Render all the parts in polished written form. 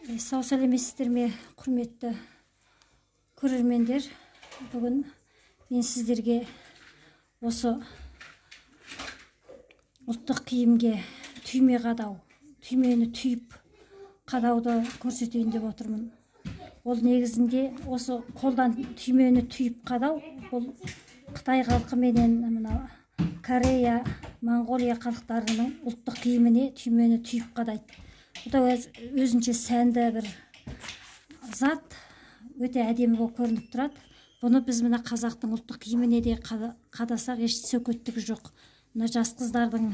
Сау сәлеметсіздер ме, құрметті көрермендер. Бүгін мен сіздерге осы ұлттық киімге түйме қадау, түймені түйіп қадауды көрсетейін деп отырмын. Ол негізінде осы қолдан түймені түйіп қадау, бұл Қытай халқы менен мына Корея, Моңғолия халықтарының ұлттық киіміне түймені түйіп қадайды. Бұл да өзінше сәнді бір зат, өте әдемі болып көрініп тұрады. Бұны біз мына қазақтың ұлттық киіміне де қадасақ еш сөкеттігі жоқ. Мына жас қыздардың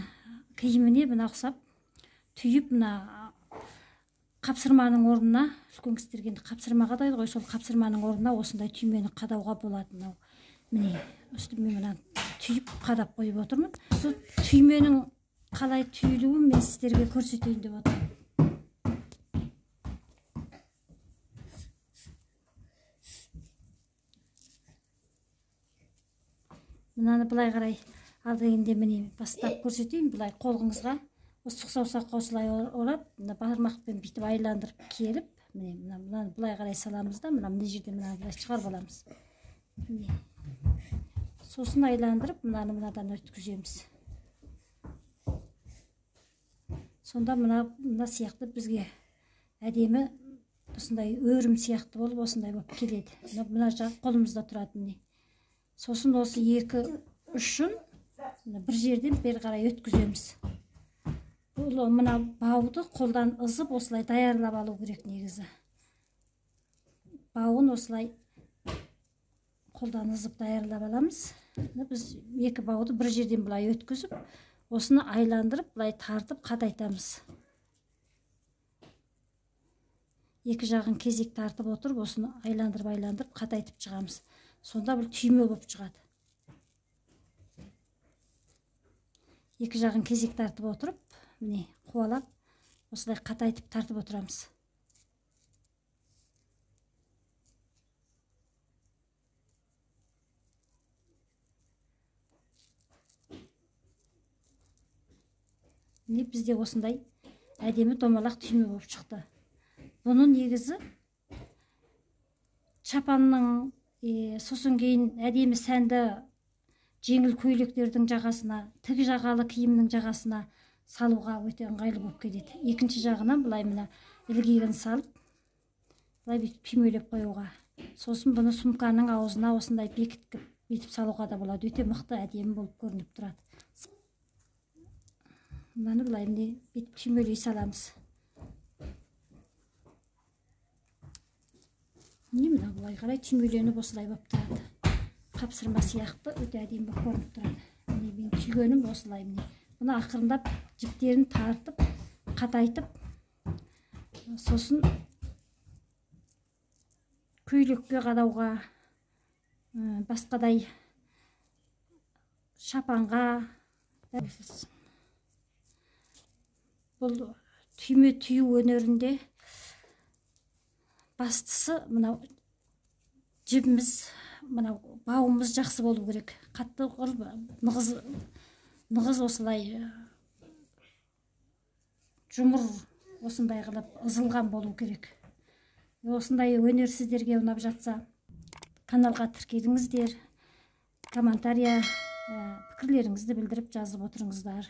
киіміне мына ұқсап түйіп, мына қапсырманың орнына, үлкен кісілерге енді қапсырма қадайды ғой, сол қапсырманың орнына осындай түймені қадауға болады. Мынау міне үстіме мына түйіп қадап қойып отырмын. Сол түйменің қалай түйілуін мен сіздерге көрсетейін деп отырмын. Мынаны былай қарай ал дегенде міне бастап көрсетейін. Былай қолыңызға осы сұқ саусаққа осылай орап, мына бармақпен бүйтіп айландырып келіп, міне мынаны былай қарай саламыз да, мына жерде мынаны былай шығарып аламыз. Міне. Сосын айландырып мынаны мынадан өткіземіз. Сонда мына сияқты бізге әдемі осындай өрім сияқты болып осындай болып келеді. Мына жақ қолымызда тұрады міне. Сосын осы екі ұшын бір жерден бері қарай өткіземіз. Бұл мына бауды қолдан ызып осылай даярлап алу керек негізі. Бауын осылай қолдан ызып даярлап аламыз. Біз екі бауды бір жерден былай өткізіп, осыны айландырып былай тартып қатайтамыз. Екі жағын кезек тартып отырып, осыны айландырып қатайтып шығамыз. Сонда бұл түйме болып шығады. Екі жағын кезек тартып отырып, міне қуалап, осылай қатайтып тартып отырамыз. Міне бізде осындай әдемі домалақ түйме болып шықты. Бұны негізі чапанның, сосын кейін әдемі сәнді жеңіл көйлектердің жағасына, тік жағалы киімнің жағасына салуға өте ыңғайлы болып келеді. Екінші жағынан былай мына ілгегін салып, былай бүйтіп түймелеп қоюға. Сосын бұны сумканың аузына осындай бекітіп бүйтіп салуға да болады. Өте мықты әдемі болып көрініп тұрады. Мынаны былай міне бүйтіп түймелей саламыз. Міне мына былай қарай түймеленіп осылай болып тұрады. Қапсырма сияқты өте әдемі болып көрініп тұрады. Міне мен түйгенім осылай міне. Бұны ақырындап жіптерін тартып, қатайтып, сосын көйлекке қадауға, басқадай шапанға. Бұл түйме түю өнерінде бастысы мынау жібіміз, мынау бауымыз жақсы болу керек. Қатты қылып нығыз осылай жұмыр осындай қылып ызылған болу керек. Осындай өнер сіздерге ұнап жатса, каналға тіркеліңіздер, комментария, пікірлеріңізді білдіріп жазып отырыңыздар.